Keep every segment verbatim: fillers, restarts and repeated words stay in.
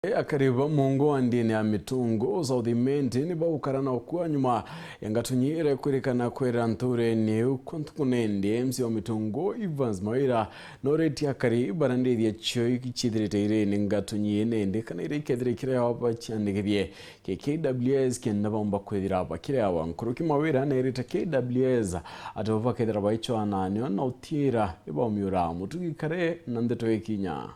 Akari ba Mungu wa ndini ya Mitungu South Imenti ni bagukara na ukua nyuma ya ngatunyi iria ikwirikana kwira nturene iu kwa ntuku nindi. M C A wa Mitungu Evans Mawira noritie akari bara ndithia cio ciithirite iri ni ngatunyi nindi kana iria ikethira ikirewa baciandikithie ki K W S kenda baumba kwithira bakirewa. Nkuruki Mawira nerite K W S ati bo bakethira baicwana nio na utiira ibaumiura. Mutugi Kare na ndeto ikinya.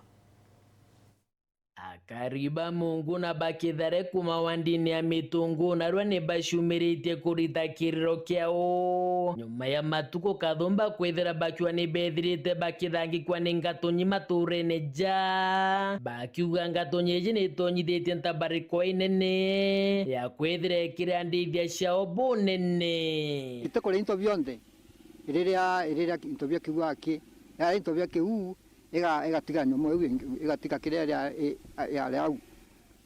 Akari ba Mungu na ba Kithare kuuma wandini ya Mitungu narua ni bacumiritie kurita kiriro kiao nyuma ya matuku kathumba kwithira bakiuga ni bethirite bakithangikua ni ngatunyi maturene ja, bakiuga ngatunyi iji ni itonyithitie ntabariko inene ya kwithira ikiria ndithia ciao bunene. Ite kuria into bionthe, iriria, iriria into bia kiu aki, ya into bia kiu, iga-, igatiga nyomo iu ingi, igatiga kiria iria i-, yari au.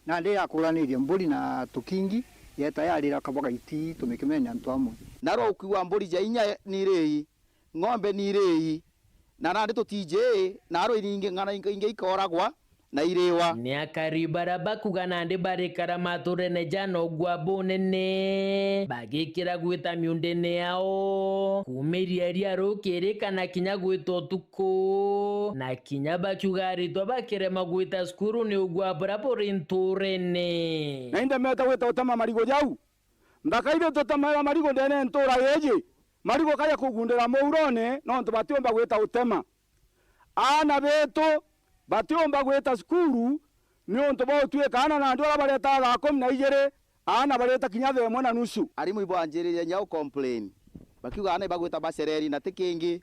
Nandi yakuranirie mburi na tukingi, yeta yarira kabwa gaiti tumikimene antu amwe. Narua ukiuga mburi ja inya ni irii, ng'ombe ni irii, na nandi tutiji, narua iringi ng'ana ingi, ingi ikooragwa na iriwa. Ni akari bara bakuga nandi barikara maturene jana ugwa bunene, bagikira gwita miundene yao, kuumiria ria rukiri kana kinya gwita utuku, na kinya bakiuga aritwa bakirema gwita cukuru ni ugwa bura buri nturene. Na indemete gwita utema marigu jau. Nthaka iria tutemera marigu ndene ntura iji, marigu kaja kugundira muurone, nontu batiumba gwita utema. Aana betu batiumba gwita cukuru, niuntu bwa utuika aana nandi uria bareta thaa kumi na ijiri, aana bareta kinya thaa imwe na nusu. Arimu ibanjiririe nya u complain, bakiuga aana ibagwita bacereri na ti kingi,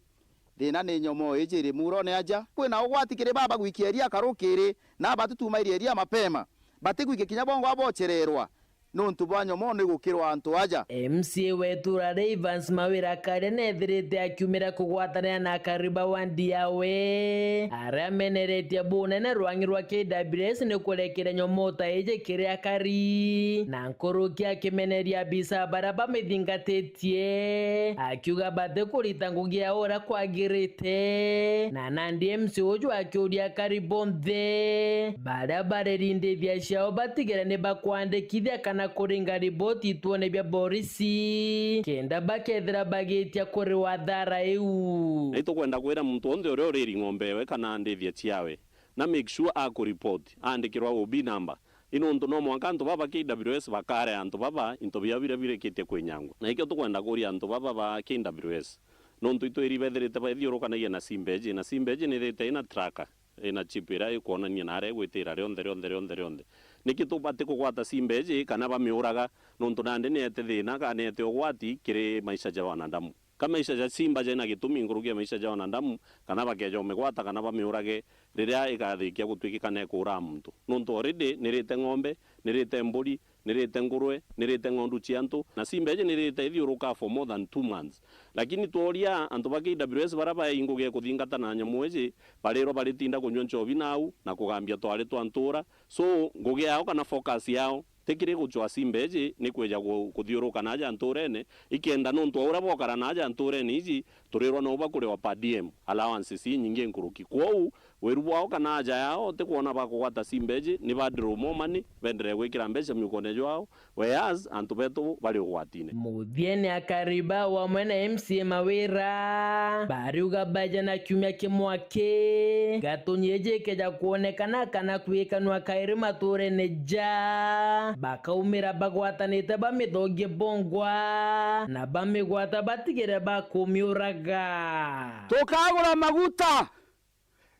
thina ni nyomo iji iri muurone aja. Kwina ugwati kiri baba gwikia iria karukiri, na batutuma iria iria mapema, batigwikia kinya bongwa bocererwa. Nontu bwa nyomo ni gukirwa antu aja. M C A wa itura ria Evans Mawira Karia neethirite akiumira kugwatanira na akari ba wandi yawe, aria ameneretie bunene rwang'i rwa K W S ni kurekeria nyomo ta iji kiri akari, na nkuruki akimeneria abisa baria bamithingatitie, akiuga batikurita ngugi yao uria kwagirite, na nandi M C A uju akiuria akari bonthe baria bareri ndithia ciao batigere ni bakwandikithia kana kuringa riboti ituone bia borisi, kenda bakethira bagitia kuriwa thara iu. Na itukwenda kwira muntu onthe uria uriri ng'ombe ewe kana ndithia ciawe, na make sure akuripoti, aandikirwa O B number. I nontu no mwanka antu baba K W S bakare antu baba into biao biria birikitie kwinyangwa. Na ikio tukwenda kuria antu baba ba K W S, nontu itwiri bethirite baithiurukanagia na simba iji, na simba iji nithite ina tracker, ina chip iria ikwonania naria igwitira rionthe, rionthe, rionthe, rionthe. Niki tubati kugwata simba iji kana bamiuraga, nontu nandi niete thina kana niete ugwati kiri maisha ja wanadamu? Ka maisha ja simba jena gitumi nkuruki ya maisha ja wanadamu, kana bakeja umigwata kana bamiurage riria ikathikia gutwikika na ikuura muntu? Nontu already nirite ng'ombe, nirite mburi, nirite ngurwe, nirite ng'ondu cia antu, na simba iji nirite ithiuruka for more than two months. Lakini tworia antu ba K W S baria baei ngugi ya kuthingata na nyamu iji, barirwa baritinda kunyua nchobi nau na kugambia twari twa ntura. So, ngugi yao kana focus yao ti kiri gucwa simba iji, ni kwija ku-, kuthiuruka na aja nturene, ikenda nontu wa uria bokara na aja nturene iji, turirwa no bakuriwa per diem, allowances inyingi nkuruki. Kwou, wiru bwao kana aja yao ti kwona bakugwata simba iji, ni ba draw more money, benderee gwikira mbeca miukone jwao, whereas antu betu bari ugwatine. Muthiene akari ba wamwe na M C A Mawira bariuga baja na kiumia kimwe ki, ngatunyi iji ikeja kwonekana kana kwikanwa kairi maturene ja, bakaumira bagwatanite bamithogie bongwa, na bamigwata batigire bakumiuraga. Tukagura maguta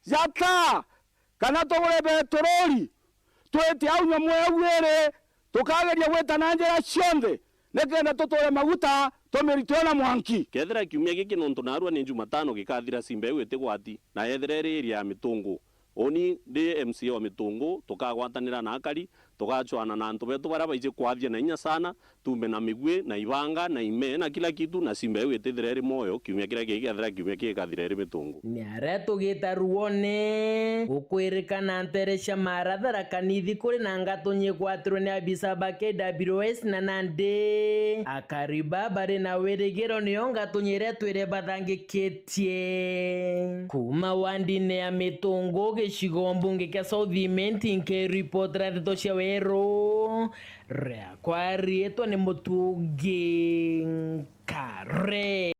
ja taa, kana tugure betorori, twite au nyamu eu iri, tukageria gwita na njira cionthe, nikenda tuture maguta tumiritue na mwanki. Kethira kiumia giki, nontu narua ni Jumatano, gikathira simba iu itigwati, na yethira iri area ya Mitungu, uni ndi M C A wa Mitungu, tukagwatanira na akari, tugacwana na antu betu baria baiji kwathia na inya sana, tumbe na migwi, na ibanga, na ime, na kila kitu, na simba iu itithira iri mwoyo, kiumia kiria kingi giathira, kiumia kigikathira iri mitungu. Ni aria tugita ruone, gukwirikana ntere cia Maara, Tharaka Nithi kuri na ngatunyi igwatirwe ni abisa ba K W S na Nandi. Akari ba bari na wirigiro nio ngatunyi iria twire bathangikitie. Kuuma wandine ya Mitungu, gicigo mbunge kia South Imenti, nkiripotera ndeto cia Weru, riakwa riitwa ni Mutungi Nkare.